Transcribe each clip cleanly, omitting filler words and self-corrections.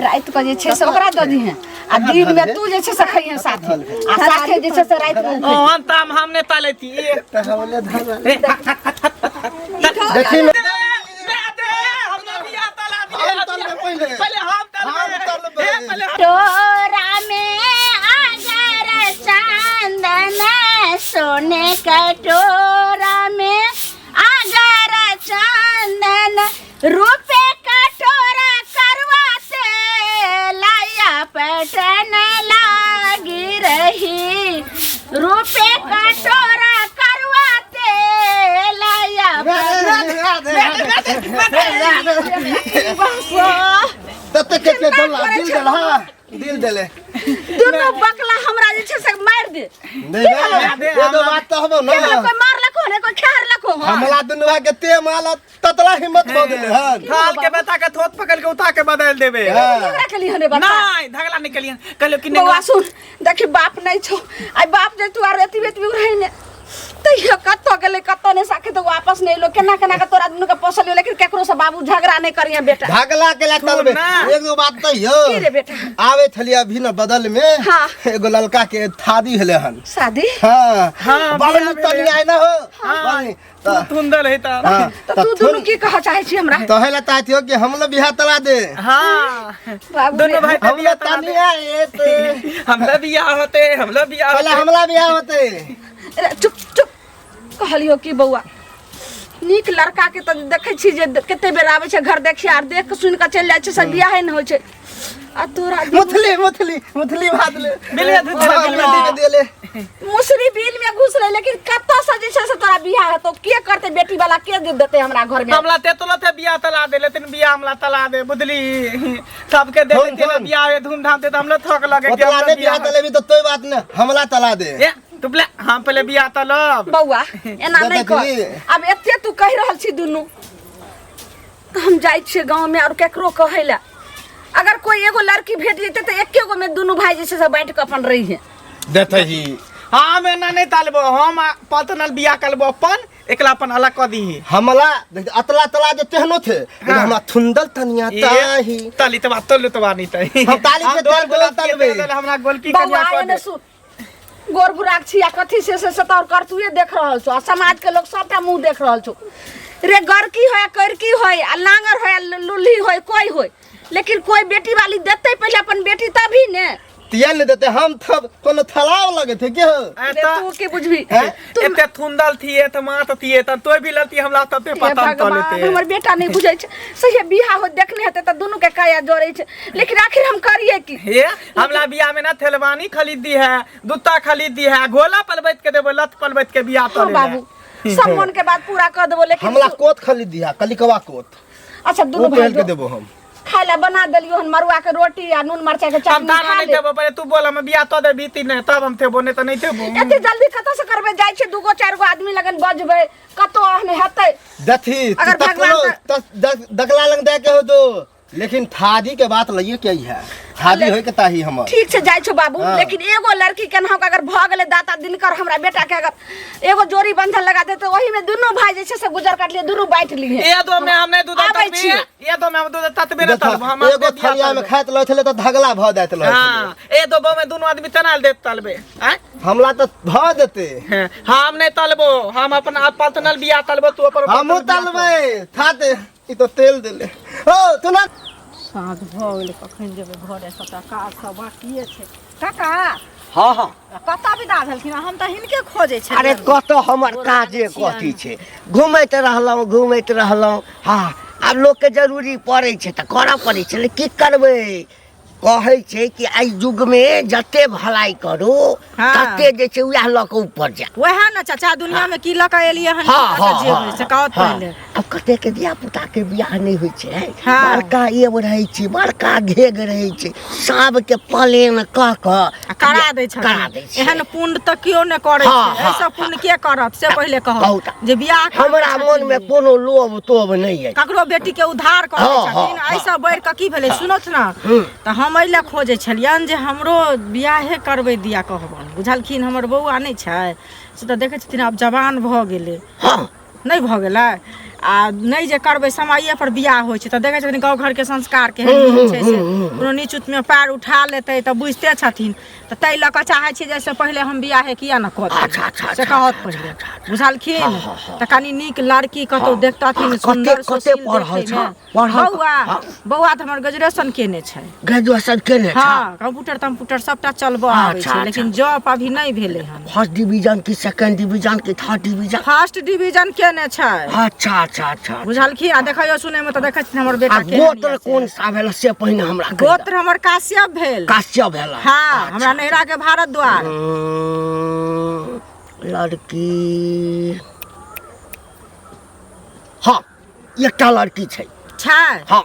राति के जे छै से ओकरा दऽ दिहें आ दिन में तू जे छै से खइहें साथे आ साथे जे छै से राति में ओ हम ताम हम नहि तालैती तऽ हमले धर देखी ने हम तलबे पहिले हम तलबे टोरा में अगर चंदन सोने कटोरा में अगर चंदन रूपे कटोरा करवा से लाया पटन लागी रही रूपे कटोरा करवा से लाया तते के के दला दिल देला दिल देले दुनू बकला हमरा जे छै से मारि दे नहीं नहीं एगो बात तो हम केकरो ना कोई मारलको ने कोई खेरलको हन हमला दुनू भाई के ते माला ततला हिम्मत भऽ गेलै हन थाल के बेटा के थोत पकड़ के उठा के बदल देबे हाँ। झगड़ा केली हन रे बता नहीं झगड़ा नहीं कलियन कहलियो कि बौआ नहीं सुन देखी बाप नहीं छौ आई बाप जे तू आर एतबे एतबे रहे ने तैयो कतऽ गेलै कतऽ नहि साखे तऽ वापस नहि एलो केना केना के तोरा दुनू के पोसलियो लेकिन केकरो से बाबू झगड़ा नहि करिहे बेटा झगड़ा के ला तलबे ना। एगो बात कहियो की रे बेटा आवे छलिए अभी न बदल में हाँ। एगो लड़का के थादी हेले हन शादी हाँ हाँ, बड़ बियाह नीक तनी आय ना हो बड़ नीक। तू तुंदल है त हाँ, तऽ तू दुनू की कहऽ चाहै छी हमरा तहे ला चाहती हो कि हम लोग बियाह तला दे हाँ बाबू दोनों भाई हम लोग तनी आए ते हमला बियाह होते हमला बियाह पहले होते हमला बियाह होते अरे चुप चुप कहलियो कि बौआ नीक लड़का के तऽ देखै छी जे कते बेर आबै छै घर देखिए आर देख सुनि कऽ चलि जाइ छै से बियाहे नहि होइ छै आ तोरा मुथली मुथली मुथली भात ले बिल में धुत हाँ, बिल में मिट्टी के देले मुसरी बिल में घुस रहे लेकिन कतऽ से जे छै से तोरा बियाह हेतौ के करतै बेटी वाला के देतै हमरा घर में हमला ते तोला ते बियाह तला दे लेकिन बियाह हमला तला दे बुझली सबके दे धुन, देते धुन। बियाह है धूमधाम से तो हमला थक लगे कि ओतला हमला नहीं बियाह बियाह तलेबी तो तोय बात ने हमला तला दे ए तू बोले हम पहले बियाह तलब बौआ एना नहि कर आब एते तू कहि रहल छी दुनू तऽ हम जाइ छियै गाँवमे आओर केकरो कहै लए अगर कोई एगो लड़की भेट जेतै तऽ एके गो में दुनू भाई जे छै से बाँटि कऽ अपन रहिहे देते ही हम एना नहीं तलबो हम पतनल बियाह करबो अपन एकला अपन अलग कऽ दीही हमला देख अतला तला जे तेहनो थे लेकिन हमरा थुंदल तनिया ताही तली तबा तलु तबा नहीं तही हम ताली के तेल गोल तलबे। हमरा गोलकी बौआ कनिया कऽ एने दे सुन गोर बुराक छी आ कथी से से तोर करतुए देख रहल छौ आ समाज के लोग सबटा मुंह देख रहल छौ रे गरकी होय करकी होय आ लांगर होय आ लुल्ही होय कोई होय लेकिन कोई बेटी वाली देतै पहिले अपन बेटी तभी ने तिया नहीं देते हम तब कोनो थलाव लगे थे के हो ए रे त तू की बुझबी हैं? तू एते थुंदल थी त मात थी त तोय भी लती हमरा तते हे पता त भगवान लेते हमर बेटा नहीं बुझै छै सही बियाह हो देखने हेतै तऽ दुनू के काया जोड़ै छै लेकिन आखिर हम करिए की हे हमला बियाह में ना थेलवानी खरीदी है जूता खरीदी है गोला पलबैत के देबो लत पलबैत के बियाह हाँ तले बाबू सब मन के बात पूरा कर देबो लेकिन हमला कोत खरीद दिया कलिकवा कोत अच्छा वो दुनू भाई पहन के देबो हम खाय ला बना देलियो हन मरुआ के रोटी आ नून मरचाई के हम चटनी तारा खा नहीं ले देबो पहिले तू बोल हम बियाह तो देबी ती नहीं तब हम थेबो नहीं त नहीं थेबो एते जल्दी कतऽ से करबै जाइ छै दूगो चारि गो आदमी लगन बजबै कतौ एहन हेतै दथी अगर भगवान दकला लंग दे के हो दो लेकिन थादी के बात लइए के है थादी होय के ताही हमर ठीक छै जाइ छौ बाबू हाँ। लेकिन एगो लड़की केनाहु के अगर भऽ गेलै दाता दिनकर हमरा बेटा के अगर एगो जोड़ी बंधन लगा दे तऽ ओही में दुनू भाई जे छै से गुजर काटलिए दुनू बाँटि लिए ए दो में हम नहीं दूध आबै ततबे छियै। ए दो में हम दूध ततबे न देखा, तलबो हम एगो थलिया में खाइत लय छलै तऽ धगला भऽ जाइत लय छलै हां ए दो बो में दुनू आदमी तनाल देत तलबे आय हमला तऽ भऽ जेतै हाँ, हम नहीं तलबो हम अपन पतनल बियाह तलबो तू अपन हमहूँ तलबै थाते ई तो तेल देले ओ तू ना साँझ भऽ गेलै कखन जेबै घरे सबटा काज सब बाकिए छै काका हाँ हाँ कतऽ विदा भेलखिन हम तऽ हिनके खोजै छलियनि अरे कतऽ हमर काजे कथी छै घुमैत रहलहुँ घुमैत रहलहुँ हँ आब लोकके जरूरी पड़ै छै तऽ करऽ पड़ै छै लेकिन की करबै कहै छै कि एहि युगमे जते भलाई करू हाँ। तते जे छै उएह लऽ कऽ ऊपर जाय वएह ने चाचा दुनिया में की लऽ कऽ एलियै हन हाँ, की लऽ कऽ हाँ, जेबै हाँ, से कहत हाँ। पहिले आब कतेक धिया पुता के बियाह नहि होइ छै हाँ। बड़का एब रहै छै बड़का घेघ रहै छै सबके प्लेन कऽ कऽ आ करा दै छथिन करा दै छै एहन पुण्य तऽ केओ नहि करै हाँ, छै हाँ, एहिसँ पुण्य के करत से पहिले कहू कहू तऽ। जे बियाह करै हमरा छथिन। मन मे कोनो लोभ तोभ नहि अछि ककरो बेटी के उद्धार करै हाँ, छथिन हाँ, एहिसँ बढ़ि कऽ की भेलै सुनौथ ने तऽ हम एहि लए खोजै छलियनि जे हमरो बियाहे करबै दिया कहबनि बुझलखिन हमर बौआ नहि छै से तऽ देखै छथिन आब जवान भऽ गेलै हँ नहि भऽ गेलै आ नहि जे करबै समये पर बियाह होइ छै तऽ देखै छथिन गाँव घरके संस्कार केहन होइ छै से कोनो नीच उचमे पैर उठा लेतै तऽ बुझिते छथिन तऽ ताहि लऽ कऽ चाहै छी जे से पहिले हम बियाहे किया ने कऽ अच्छा, अच्छा, से अच्छा, कहत अच्छा, पहिले अच्छा, अच्छा। बुझलखिन हँ, हँ, हँ। तऽ कनि नीक लड़की कतहु हँ। देखतथिन आ, सुन्दर कते- कते सुशील पढ़ल देखैमे। छौ? पढ़ल बौआ हँ। बौआ तऽ हमर ग्रेजुएशन केने छै ग्रेजुएशन केने छौ हँ कंप्यूटर तम्प्यूटर सबटा चलबऽ आबै अच्छा, छै लेकिन जॉब अभी नहि भेलै हन फर्स्ट डिवीजन की सेकंड डिवीजन की थर्ड डिवीजन फर्स्ट डिवीजन केने छै अच्छा अच्छा अच्छा बुझलखिन आ देखैयो सुनैमे तऽ देखै छथिन हमर बेटा आ केहन गोत्र यऽ से। कोन सा भेल से पहिने हमरा कहि दऽ। गोत्र हमर काश्यप भेल काश्यप भेल हँ हमरा नैहरा के भारत द्वार लड़की हँ एकटा लड़की छै छै हँ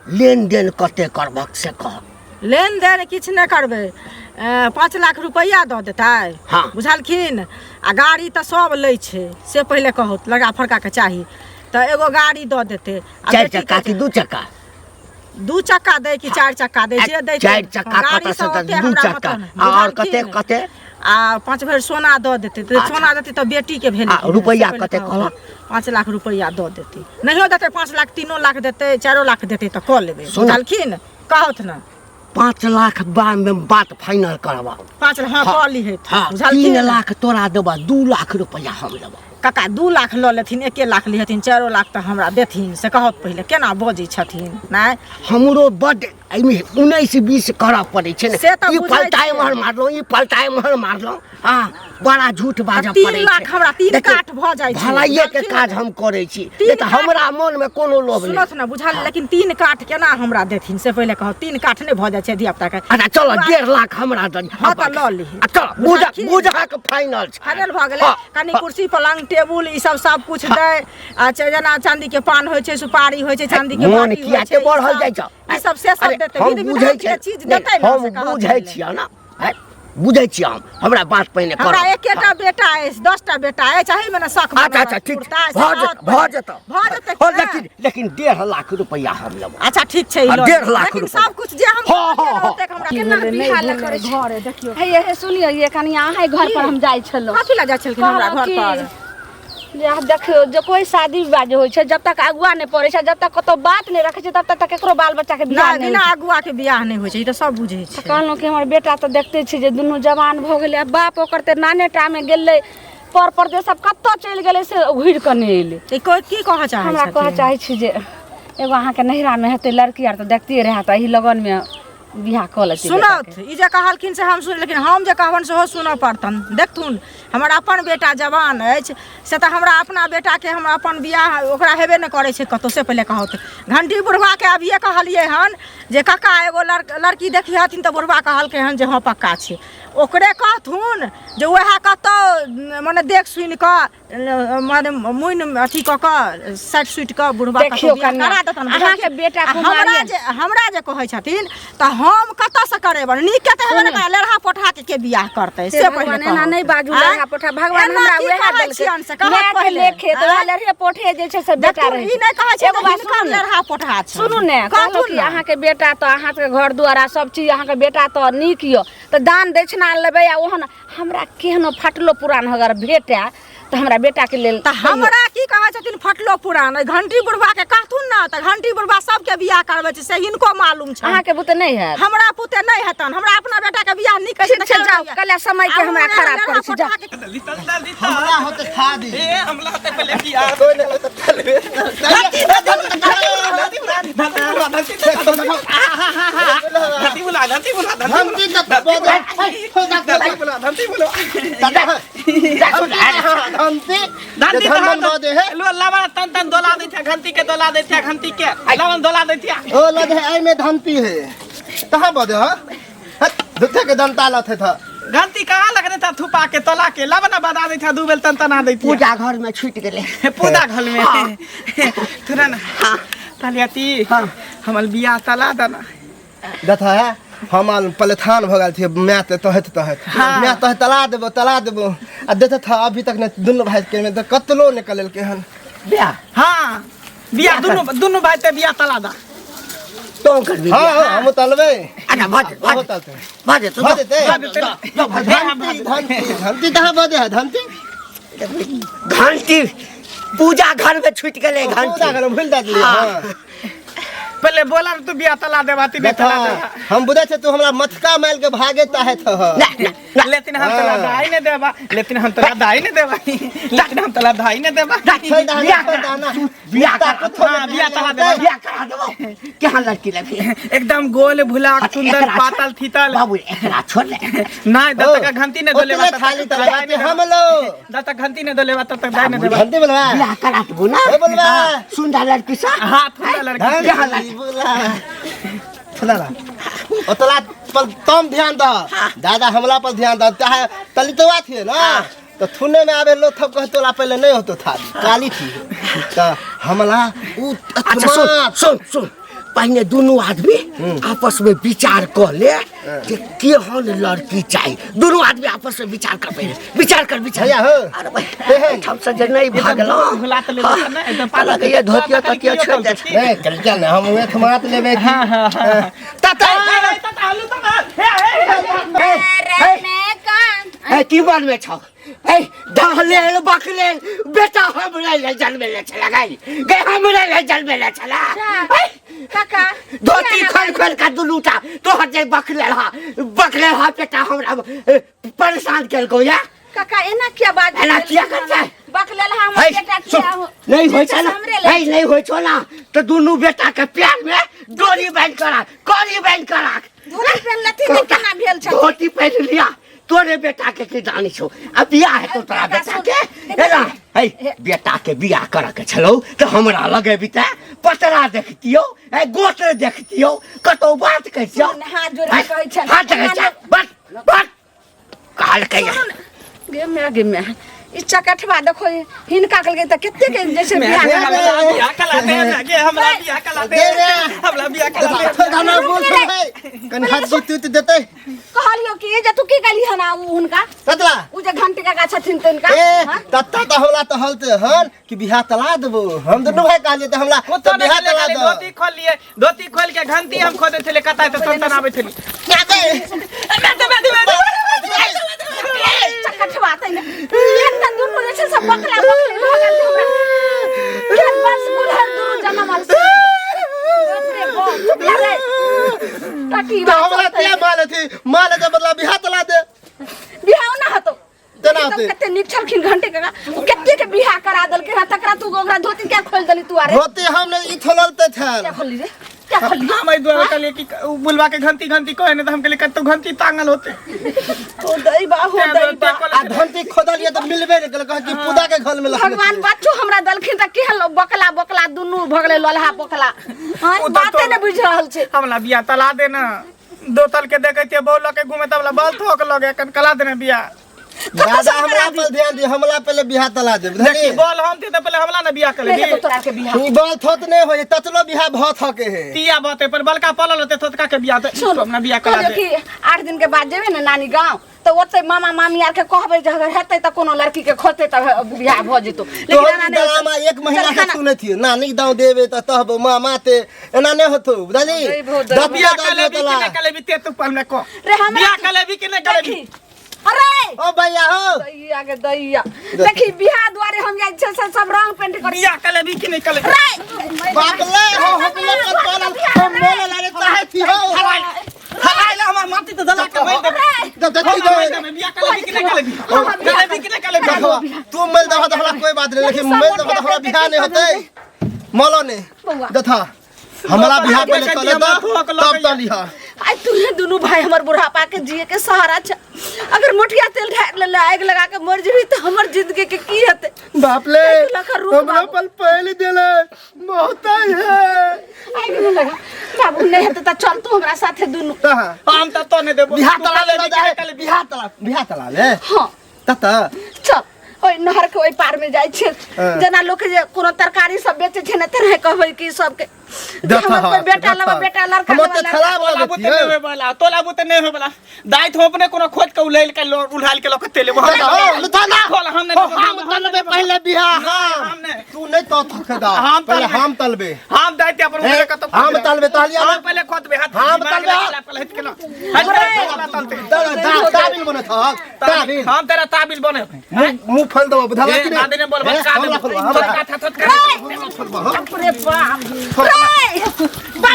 लेनदेन कते करबक से कह लेनदेन किछु नहि करबै 5 लाख रुपैआ दऽ देतै हँ। बुझलखिन आ गाड़ी तऽ सब लै छै से पहिले कहू लड़का फड़काके चाही तऽ एगो गाड़ी दऽ देतै आ 4 बेटीके चक्का कि 2 चक्का 2 चक्का दै कि 4 चक्का दै जे दै 4 चक्का गाड़ी कतऽ से से ओते 2 हमरा चक्का मतलब नहि। आ आओर बुझलखिन? कते कते आ 5 भरि सोना दऽ देतै तऽ अच्छा। सोना देतै तऽ बेटीके भेलै आ कि नहि, रुपैआ से पहिले कते कहू। कहलक? 5 लाख रुपैआ दऽ देतै नहियो देतै 5 लाख 3 लाख देतै 4 लाख देतै तऽ कऽ लेबै सुन। बुझलखिन कहत ने 5 लाख में बात फाइनल करबा 5 लाख हँ कऽ लिहै हाँ बुझलखिन 3 लाख तोरा देबा 2 लाख रुपैआ हम लेबा काका 2 लाख लऽ लेथिन 1 लाख लिहथिन 4 लाख तऽ हमरा देथिन से कहत पहिले केना बजै छथिन नहि हमरो बड एहिमे 19-20 करऽ पड़ै छै ने से तऽ ई बुझै पलटा छियै। एम्हर मारलहुँ ई पलटा एम्हर मारलहुँ हँ बड़ा झूठ बाजऽ तीन पड़ै छै लाख हमरा 3 देखियौ, काठ भऽ जाइ छै भलाइए के बुझलखिन? काज हम करै छी तीन नहि तऽ काठ- हमरा मोनमे कोनो लोभ नहि सुनत ने बुझल लेकिन 3 काठ केना हमरा देथिन से पहिले कहू 3 काठ नहि भऽ जाइ छै धिया पुता के अच्छा चलो 1.5 लाख हमरा दऽ दिअ। हँ तऽ लऽ लिही आ चलो बुझा बुझलखिन? बुझा के फाइनल छै फाइनल भऽ गेलै हँ, कनि हँ। कुर्सी पलंग टेबुल ई सब सब कुछ दै अच्छा जेना चांदी के पान होइ छै सुपारी होइ छै चांदी के मोन बाटी किया होइ के छै, ई बढ़ल सब- जाइ छौ ई सब से सब अरे, देतै हम विध बुझै विधान के छियै चीज नहि, देतै ने हम से कहत बुझै पहिले। छियै ने हैं, बुझै छियै हम हमरा बात पहिने हमरा करऽ एकेटा बेटा अछि 10टा बेटा अछि एहिमे ने शख अच्छा अच्छा ठीक भऽ जेतौ भऽ जेतौ भऽ जेतै हँ, लेकिन लेकिन 1.5 लाख रुपैआ हम लेबौ अच्छा ठीक छै ई आ, लऽ 1.5 लिअ। लाख लेकिन रुपैआ। सब कुछ जे हम हँ, हँ, हँ। ओतेक हमरा केना बियाह लए करै छै घरे देखियौ हे हे सुनियौ ये कनि अहाँ घर पर हम जाइ छलहुँ कथी लए जाइ छलखिन हमरा कहलहुँ घर कि पर जे आब देखियौ जे कोइ शादी विवाह जे होइ छै जब तक अगुआ नहि पड़ै छै जब तक कतौ बात नहि रखै छै तब तक केकरो बाल बच्चा के बियाह नहि नहि बिना होइ छै। अगुआ के बियाह नहि होइ छै ई तऽ सब बुझै तऽ छै कहलहुँ कि हमर बेटा तऽ देखते छी जे दुनू जवान भऽ गेलै आ बाप ओकर तऽ नाने टा मे गेलै पर परदेश सब कतऽ चलि गेलै से घुरि कऽ नहि एलै तऽ ई कोइ की कहऽ चाहै हमरा कहऽ छथिन चाहै छी जे एगो अहाँके नैहरामे हेतै लड़की आर तऽ देखतियै रहए तऽ एहि लगनमे बियाह कऽ लेती सुनत ई जे कहलखिन से हम सुन लेकिन हम जे कहबनि सेहो सुनऽ पड़तनि देखथुन हमर अपन बेटा जवान अछि से तऽ हमरा अपना बेटाके हम अपन बियाह ओकरा हेबे नहि करै छै कतहु से पहिले कहत घंटी बुढ़बाके अभिये कहलियै हन जे काका एगो लड़की देखी हथिन तऽ बुढ़बा कहलकै हन जे हँ पक्का छै ओकरे कहथुन जे वएह कतहु मने देख सुनि कऽ माने मुइन अथी कऽ कऽ साटि सुटि कऽ बुढ़बा देखियौ कतौ बियाह कन्या, करा देतनि अहाँके बेटा आ कुमारी हमरा है। जे हमरा जे कहै छथिन तऽ हम कतऽसँ करेबनि नीक के तऽ हेबे ने करै लेढ़ा पोठा के बियाह करतै से से पहिले भगवान एना कहू। नहि बाजू आँय? लड़हा पोठा भगवान एना हमरा की वएह कहै देलकै छियनि से कहत माय के पहिले लेखे तऽ वएह आँय? लड़हे पोठे जे छै से बेटा देखू, रहै ई नहि कहै छै एगो जे बात हिनकर सुनू ने। लेढ़ा पोठा छै सुनू ने कहलहुँ कहथुन कि ने। अहाँके बेटा तऽ अहाँके घर दुआर आ सब चीज अहाँके बेटा तऽ नीक यऽ तऽ दान दक्षिणा लेबै आ ओहन हमरा केहनो फटलो पुरान अगर भेटए तऽ हमरा बेटाके लेल तऽ हमरा की कहै छथिन फटलो पुरान ओहि घंटी बुढ़बा के कहथुन ने तऽ घंटी बुढ़बा सबके बियाह करबै छै से हिनको मालूम छै अहाँके बुते नहि हैत हमरा पुते नहि हेतन हमरा अपना बेटा के बियाह नीक ठीक छै जाउ कले समय के हमरा खराब करै छी जाउ हमरा होते खा दी ए हमला होते पहले बियाह कोई नहीं होते तलवे धरती बुला धरती बुला धमकी का धरती बुला धरती बुला धमकी धरती धन दऽ दे है लो लावा तन तन दोला दै छै घंटी के दोला दै छै घंटी के लावन दोला दै छै ओ लद है एहि में धमती है कहाँ बदे हो हट धुथे के दंता लथे था घंटी कहाँ लगने था थुपा के तोला के लावन बदा दै छै दू बेल तन तना दै छै पूजा घर में छूट गेलै पूजा घर में थोड़ा ना तालियाती हमर बियाह तला दना देखा है हम पलेथान भऽ गेल थिए माय तऽ तहत तहत माय तहत तला देबो तला देबो आ देखत था अभी तक ने दुनू भाई के में तऽ कतलो ने कलेलकै हन बियाह हाँ बियाह दुनू दुनू भाई ते बियाह तला दा तो करबी हाँ हाँ हम तलबै अच्छा भऽ जेतै, हम भऽ तलतै भऽ जेतौ भऽ जेतै भऽ जेतै धनती धनती धनती कहाँ बजे है धनती घंटी पूजा घर में छूट गेलै घंटी। पूजा घर में भूल दे दिलियै। हाँ। हाँ। पहले बोला तू बियाह तला देबा ती देखा तला देबा हम बुझै छै तू हमरा मथका मारि के भागे चाहैत ह। ना ना ना लेकिन हम तला दाई ने देबा, लेकिन हम तला दाई ने देबा, लेकिन हम तला दाई ने देबा। छोड़ दहना, बियाह छोड़ करा, दहना। बियाह कुत्ता करा, कुत्तो हाँ, बियाह तला देबा। बियाह करा देबो। केहन लड़की लेबही? एकदम गोल भुलाक सुंदर एकरा छोड़। पातल थीतल। बाबू एकरा छोड़ ले। नहीं दत्त का घंटी ने दोले ओतने थाली तला जाते हम लोग। दत्त घंटी ने दोले तब तक दाई ने देबा। घंटी बोलबा। बियाह करा देबो ना। ए बोलबा। सुंदर लड़की सा। हां सुंदर लड़की। घंटी बोला। थोड़ा ओतला पर तम ध्यान द, दादा हमला पर ध्यान द। चाहे तलितवा थे ना तो थुने में आवे लो थप कह तोला पहले नहीं होतो थाली काली थी तो हमला उ। अच्छा सुन सुन सुन, पहिने दुनू आदमी आपस में विचार कऽ ले जे केहन लड़की चाही। दुनू आदमी आपस में विचार कर, पहिले विचार कर, विचार। भैया हो। अरे भाई एहिठाम से जे नहि भागलहुँ भुला तऽ लेबै ने एकदम तऽ लगैया धोतिया तोतिया छोड़ि देत। नहीं चल चल ना हम उहे थमात लेबे की। हां हां हां तता ए की बनबै छौ? ए दहलेल बकलेल बेटा हमरा ले जन्मेले छला गई गे, हमरा ले जन्मेले छला। ए, काका धोती खोल खोल के दुनूटा तोहर जे बकलेल हा, बकलेल हा बेटा हमरा परेशान केलकौ या। काका एना किया बाज? एना किया करतै? बकलेल हमर है, बेटा सुन, किया हो? नहीं होइ छै ना, हमरे ले। नहीं नहीं होइ छौ ना तऽ दुनू बेटा के प्यार में डोरी बान्हि कऽ राख, कड़ी बान्हि कऽ राख। धोती पहिनलथिन तऽ केना भेल छै? धोती पहिन लिया तोरे बेटा के की जानी छौ, आ बियाह हेतौ तोरा बेटा के। एना है बेटा के बियाह करऽ के छलौ तऽ हमरा लग अबिते पतरा देखतियौ, ए गोत्र देखतियौ, कतौ बात कहितियौ। सुन, हाथ जोड़ि कऽ कहै छनि। हाथ देखै छै बस बस कहलकै। गे माय गे माय, ई चकठवा देखो हिनका कहलकै तऽ कते के जैसे बियाह दे, करा दे। बियाह कला दे गे, हमरा बियाह कला दे, हमरा बियाह कला दे। छोड़ दहना बोल छोड़ है कनि हाथ जीत उत देतै। कहलियो कि जे तू की कहली हन उ हुनका? ततला उ जे घंटी काका छथिन तिनका। ए हाँ? तत्ता त होला त हलते हन कि बियाह तला देबो। हम दुनू भाई कहलिए त हमला कुत्तो त ने बियाह खेले तला खाली दो। धोती खोल लिए, धोती खोल के घंटी हम खोदे छले कता त संतन आबै छली। चकठवा तै ने एक तऽ दुनू जे छै से बकला बकली भऽ गेल छै हमरा। केहन बस बुढ़ल दुनू जनमल से। बाप रे बाप, चुप रे। टटी त हमरा किया माल थी माल के बदला बियाह तला दे। बियाह ना हतो तेना देखी होतै। तऽ कते नीक छलखिन घंटे काका, उ कते के बियाह करा देलकै हँ, तकरा तू ओकरा धोती क्या खोलि देली तू? अरे धोती हम ने ई थोललते छल। क्या खोलली रे, क्या खोलली? हम एहि दुआरे कहलिए कि उ बुलवा के घंटी घंटी कहे ने त हम कहलिए कतौ घंटी टांगल होते। हो दैबा हो दैबा। आ घंटी खोदलिए त मिलबे नै केलकै, कहै कि पूजा के घर में लखने। भगवान बच्चो हमरा देलखिन तऽ केहन बकला बकला दुनू भऽ गेलै लोलहा बोकला। हाँ, ओ तऽ बाते तोरा- ने बुझि रहल छै। हमरा बियाह तला दे ना, दो तल के देखे छियै बौल लके घूमे तबला बल थोक लगे कन कला देने बियाह। दादा हमरा पर ध्यान दी, हमला पहले बियाह तला दे। देखी बॉल हम थे त पहले हमला ना बियाह कर नहीं लेबी। हेतौ तोरा के बियाह। ई बल थोत नहीं होय, ततलो बियाह भ थके है। तिया बते पर बलका पलल होते थोतका के बियाह ते सुन, हमरा बियाह करा कहलियौ दे। कि 8 दिन के बाद जेबै ने नानी गाँव तऽ ओतै मामा मामी आर के कहबै जे अगर हेतै तऽ कोनो लड़की के खोजतै तऽ बियाह भऽ जेतौ, लेकिन तोहर एना नहि ड्रामा हेतौ। एक महीना चल से खाना। सुने थी नानी दाव देबे त तहब मामा ते एना नहीं होतो बुझली। दैबो, दैबो। दस बियाह दाव कर लेबी कि तला। नहीं कर लेबी ते तू पर हमरा कह। रे हमरा बियाह कर लेबी कि नहीं कर लेबी? देखी। अरे ओ भैया हो दैया के दैया, देखी बियाह दुआरे हम जाइ छै से सब रंग पेंट कर। बियाह कर लेबी कि नहीं कर लेबी? रे बाप ले हो हमला पर पड़ल हम मोले लागे चाहे थी हो। हलाई ले हमर माटी त दला के मारि देबै। जब देखी मारि दे देबै। बियाह कर लेबी कि नहीं कर लेबी? कर लेबी कि नहीं कर लेबी? देखो तू मिल दबा त हमरा कोई बात नहीं, लेकिन मिल दबा त हमरा बियाह नहीं होतै। मोलो ने बौआ। देखा हमरा बियाह पहले तले द तब तलिहा। आइ तुहे दुनू भाई हमर बुढ़ापा के जिए के सहारा छै। अगर मोटिया तेल ढार लेले आगि लगा के मर जेबी तऽ हमर जिंदगी के की हेतै? बाप ले एक लाख रुक हमरा बाबू। पर पहले देले बहुत है। आगि नहीं लगा बाबू, नहीं हेतै तऽ चल तू हमरा साथे दुनू। कहाँ? हम त तो नहीं देबो। बियाह तू तला कर लेबी ले कि जाए, नहीं कर लेबी? बियाह तला, बियाह तला ले। हाँ तत चल ओहि नहर के ओहि पार में जाइ छै, हाँ। जेना लोक जे कोनो तरकारी सब बेचै छै ने तेनाहे कहबै कि सबके जे देखा, हमर कोई बेटा देखा। लेबै बेटा लड़का हम लेबै ओते लड़का। खराब तोला हो बुते नहीं होय वाला, तोला बुते नहीं होय वाला। दाइत हो अपने कोनो खोज के उलैल के उठाल के लके तेले हो लुथा ना। खोल हम नहीं हो, देबो, हम तलबे पहले बियाह। हम हम नहीं। तू नहीं तो थकदा, हम पहले तलबे। हम तलबे। हम दाइत अपन ए, उठे के तो हम तलबे तहलिया हम पहले खोदबे हाथ हम तलबे। हट के ला तलते। दा दा दाबिल। बने था ताबिल हम तेरा ताबिल बने मुंह फल दबो बुझला ए, कि दादी ने बोलबा ए, का हमरा देबो फलबा, हमरा थोतका थोतका फलबा, हम बाप रे बाप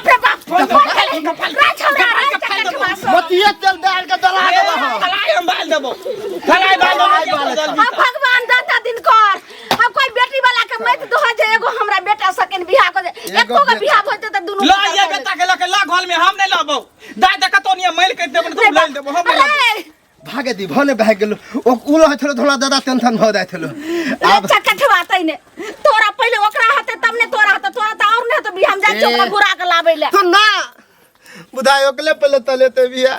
रे बाप रे बाप रे छौरा रे चकटवा मतिये तेल डाल के दला देबो हम। थलाई हम बाल देबो थलाई बाल देबो अब भगवान दाता दिन कर अब कोई बेटी वाला के मत दो जे एगो हमरा बेटा सकिन बियाह कर एगो एको गो बेटा। बियाह होते त दुनू ला ये बेटा के लके ला घर में हम नहीं लाबो दाय दे कतो निया मैल के देबो त ले देबो हम नहीं लाबो। अरे भागे दी भने भाग गेलो ओ उ रहै छलो थोड़ा दादा टेंशन भऽ जाइ छलो आब चकटवा तैने तोरा पहिले ओकरा हते तब ने तोरा हते तोरा त और ने हते बियाह हम जाइ छी ओकरा ए। घुरा के लाबै ले तू ना बुधाई ओकले पहले तले ते बिया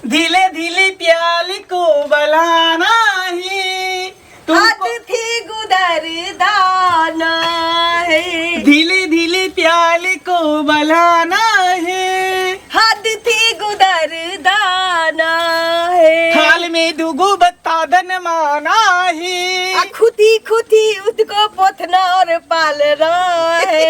धीले धीले प्याली को बलाना ही तुमको अतिथि गुदर दाना है धीले धीले प्याली को बलाना है अतिथि गुदर दाना है थाल में दुगो बत्ता दन माना ही आ खुदी खुदी उसको पोथना और पाल रहा है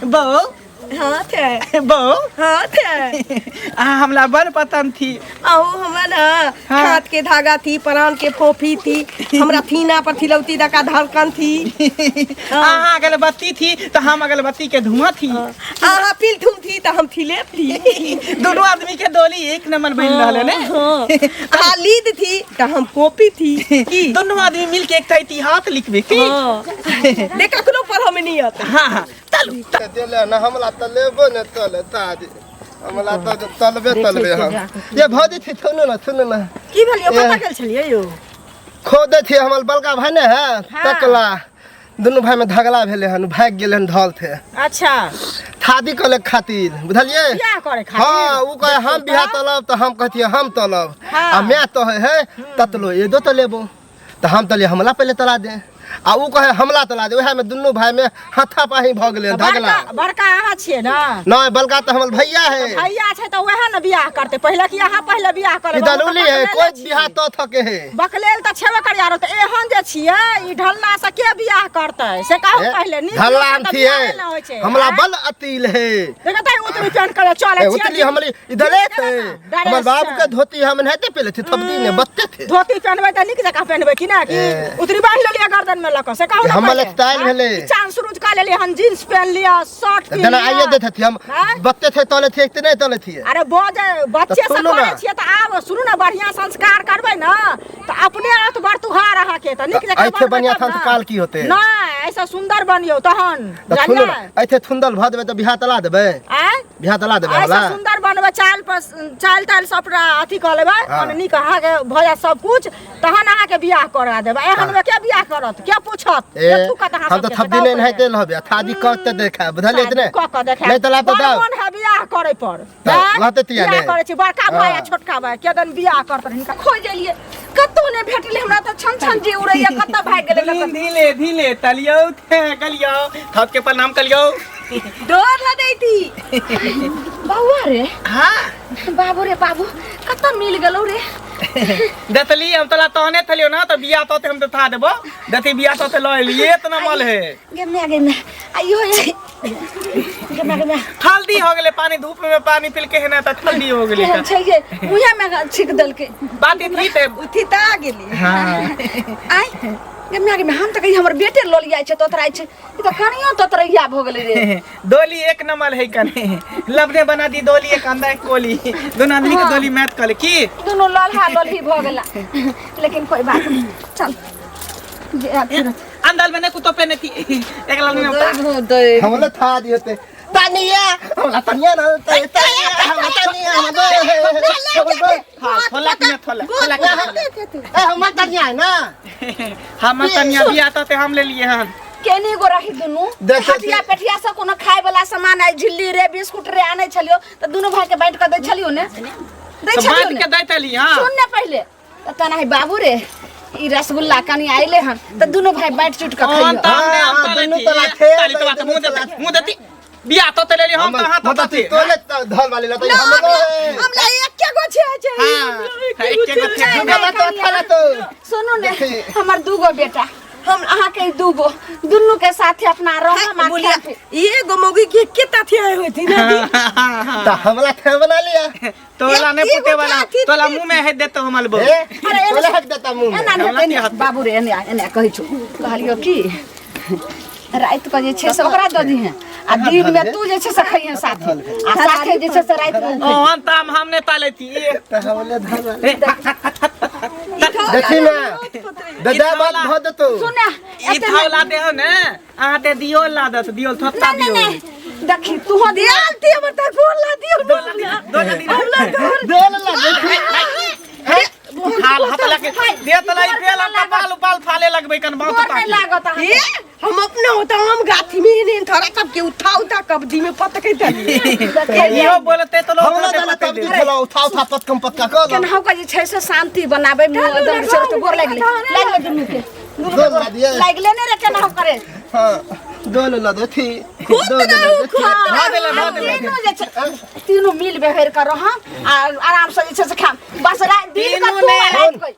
बहू हाँ थे बहू हाँ थे आ हमला बड़ पतन थी आओ हमरा ना हाँ। हाथ के धागा थी परान के फोफी थी हमरा थीना पर थिलौती दका धड़कन थी अहाँ अगरबत्ती थी तो हम अगरबत्ती के धुआं थी आहा पिलथुम थी तो हम थिले थी दोनों आदमी के डोली एक नंबर बन रहल है ने हाँ आहा लीद थी तो हम कॉपी थी की दोनों आदमी मिल के एक इतिहास लिखबे की हाँ ने कखनो पढ़ में नहीं आता हाँ हाँ चलू देले ना हमला त लेबो ने तले तादी हमला त तलबे तलबे हम ये भौजी थी सुनू ना सुनू ना की भेल यौ ए। कतऽ गेल छलियै यौ खो दे थी हमर बड़का भाई ने है तकला दुनू भाई में झगड़ा भेले हन भाग गेले हन ढल थे अच्छा थादी कले खातिर बुझलिए बियाह करे खातिर हाँ उ कहे हम बियाह तलब तो हम कहतिए हम तलब हाँ। आ मैं तो है, है ततलो एदो तो लेबो तो हम तलिए हमला पहले तला दे आ उ कहे हमला तला दे उएह में दुनू भाई में हाथापाही भऽ गेलै झगड़ा बड़का बड़का अहाँ छियै ने नहीं बड़का तो हमर भैया है भैया छै तऽ वएह ने बियाह करतै पहिले कि अहाँ पहिले बियाह ई करबै दलूली है कोई बियाह तो थके है बकलेल तऽ छेबे करिया रहतै एहन जे छियै ई ढल्ला से के बियाह करतै से कहू पहिले नीक ढल्ला लोकके हम तऽ थी बियाहे है ने होइ छै हमला आँय? बल अतील है देखो तऽ उतरी पेंट करे चले ए, उतली हमरी इधरे थे डरेस हमर बाबू छै। के धोती हम नहीं पेले थे थपदी ने बत्ते थे धोती पहनबै तऽ नीक जकाँ पहनबै कि ना कि ए। उतरी बान्हि लेलियै गर्दन में लऽ कऽ से कहू ए, ने हमर पहिले। स्टाइल आँय? भेलै। ई चाँद सुरुज कऽ लेलियै हन जींस पहन लिअ शर्ट पहिन जेना लिअ आइए देते थी हम आँय? बत्ते थे तले थे कि नहीं तले थे अरे बजे बच्चे तऽ से सुनू करै ने। छियै तऽ आब सुनू ने बढ़िआँ संस्कार करबै ने तऽ अपने आत बरतुहार अहाँके तऽ नीक तऽ जकाँ एहिथे बनबै बढ़िआँ तब ने। संस्कार की होतै? नहि ऐसे सुन्दर बनियौ तहन तऽ सुनू ने जानलियै ऐथे थुंदल भऽ देबै तऽ बियाह तला देबै आँय बियाह तला देबै ऐसे हमरा सुन्दर बनबै चाल पर चाल ताल सबटा अथी कऽ लेबै हाँ। मने नीक अहाँके भऽ जायत सब कुछ तहन अहाँके बियाह करा देबै एहन मे के बियाह करत के पूछत ए के थूकत अहाँ हम तऽ सबके, थपदी से नहीं कहू नहाइते रहबै थादी कऽ देखा बुझलियै कि पहिले। कऽ कऽ नहि देखायब। नहि तला तऽ बड़ दाउ मोन है बियाह करे पर तऽ आँय? रहतै तिया बियाह नहि। करै छी बड़का भाई आ हाँ। छोटका भाई केदन बियाह करतन हिनका खोज एलियै कतौ नहि भेटलै हमरा तऽ छन छन जी उड़ैया कतऽ भागि गेलै कतऽ धीरे धीरे तलियौ थे गलियौ थप के प्रणाम कलियौ डर लगै थी बौआ रे हाँ बाबू रे बाबू कतऽ मिल गेलौ रे देखली हम तोला तहने थलियो ना तो बिया तो हम तो था देबो देखी बिया तो लऽ एलिए इतना मल है गे माय गे माय आइयो ये गे माय गे माय ठल्दी हो गेलै पानी धूप में पानी पिल के है ना तो ठल्दी हो गेलै केहन छै ये मुँहे में छीक देलकै बात इतनी ते उथी तऽ आ गेली हाँ आइ गे माय गे माय हम तऽ कही हमर बेटे लोलियाइ छै तोतराइ छै ई तऽ कनियो तोतरैया भऽ गेलै रे डोली एक नंबर है कने लबने बना दी डोली एक अंडा एक कोली दोनों आदमी के डोली मैच कर की दुनू लल्हा लल्ही भऽ गेला लेकिन कोई बात नहीं चल जे आब तुरंत। अंदर में ने कुतो पे ने थी एक लाल ने हमला था दी होते तनिया हमला तनिया ना तनिया हमला तनिया हमला हां थोला के थोला थोला के ए हमर तनिया है ना हम तनिया भी आता ते हम ले लिए हन केनी गो रही दुनू देखै छी। हटिया पेठिया सब कोनो खाय वाला सामान आई झिल्ली रे बिस्कुट रे आनै छलियो तऽ दुनू भाई के बांटि कऽ दै छलियो ने दै तो छलियो बांट ने के दैत ली हां सुन ने पहिले तऽ तना है बाबू रे ई रसगुल्ला कनी आइले हन तऽ दुनू भाई बांटि चुट कऽ कौन खइयो ता हमने हाँ, हम हाँ, तो दुनू लेती तो लाथे, ताली तो बात मुंह देती मुंह देती बिया तो ते ले ली हम तो हां तो मतलब थे तोले धर वाली लता हमरो है हमरा एके गो छै छै हां एक के गो थे दुगो लता था तो सुनू ने देखी। हमर दूगो बेटा हम अहाँके ई दूगो दुनू के साथे अपना रहम आ बोलिया खाय पी। एगो मौगी के केता थे होती ना दी? त हमला थे बना लिया तोला नहीं एगो पुते वाला थाथी तोला मुंह में है देतो हमल बो ए अरे एने तोला हक देता मुंह में एना नहि हमरा हेतै ने, की हत? बाबू रे एने आ, एने आ, कहै छौ कहलियौ की राति के जे छै से ओकरा दऽ दिहें आ दिन में तू जे छै से खइहें साथे आ साथे जे छै से राति में उ ओहन ताम हम नहीं तालेती ए त हमले धर ए, देखी ना दादा बात भ देतो सुने ई थावला दे हो ने अहाँ ते दियो ला दत दियो थोत्ता नहीं दियो नहीं नहीं देखी तू हो दिया दी हमर त गोर ला दियो दे ला देखी हाल हाथ लगे दे तला ई पेल हम कपाल उपाल फाले लगबै कन बात गोर नहीं लागत अहाँके। ए हम अपना होता हम गाथी में नहीं थोड़ा कब के उठा उठा कब दी में पतके दली इहो बोलते तो लोग हमला दाला तब दी खेला उठा उठा पतकम पतका कर केनाहु के जे छै से शांति बनाबै मुँह एकदम से तो गोर लागि गेलै लागि गेलै दुनू के दो ला दिए लागि गेलै ने रे केनाहु करे हां दो ला देखी दो ला देखी भऽ गेलै, भऽ गेलै। तीनू जे छै तीनू मिल बेहर के रहम आ आराम से जे छै से खाम बस राति दिन के तीनू तू आ नहि। राति के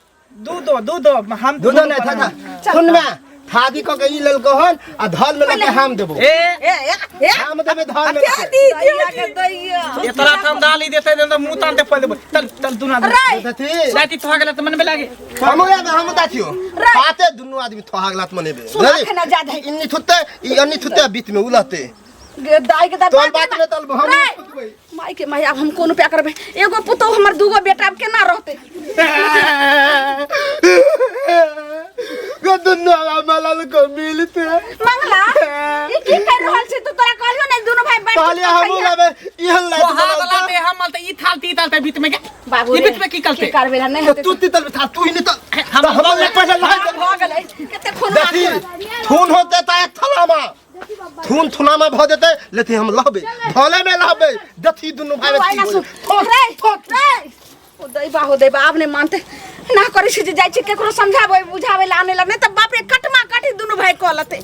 दू दो दू दो हम दूधो नहीं था था सुन में थादी को के ई लेल कहन आ धल में लगे हम देबो ए ए ए ए हम देबे धल में लगे। दी दी दैया इतना थम डाली देते तो मुंह तान ते पल देबो चल चल दुना दे रे देखी राति तो गेला त मन में लागे हम या हम दाथियो हाथे दुनू आदमी थोहा गलात मनेबे सुन अखन जा दे इन्नी थुते ई अन्नी थुते बीच में उलते दाई के तोल बात में तल हम रे। माई के माई आब हम कोन उपाय करबै एगो पुतोहु हमर दूगो बेटा आब केना रहतै गो दुनू मलल को मिलते मंगला ई की कर रहल छी तू तोरा कहलियो ने दुनू भाई बैठ के कहलिए हम खइहे। लाबे इहन लाइट तो हाथ ला दे हम त ई थाल ती थाल ते बीच में के बाबू ई रे, बीच में की करते की करबै ला नहीं तो हेतै तू तितल था तू ही नहीं तो हम हम ले पहले ला भऽ गेलै कते खून देखी थून होते ता एक थलामा थून थुनामा भ देते लेती हम लहबे धले में लहबे देखी दुनू भाई आइना सुन रे रे ओ दैबा हो दैबा आब नहि मानते ना करै छी जे जाइ छी केकरो समझाबै बुझाबै ला आनै ला नहि तऽ बाप रे कटमा कटी दुनू भाई कऽ लेतै।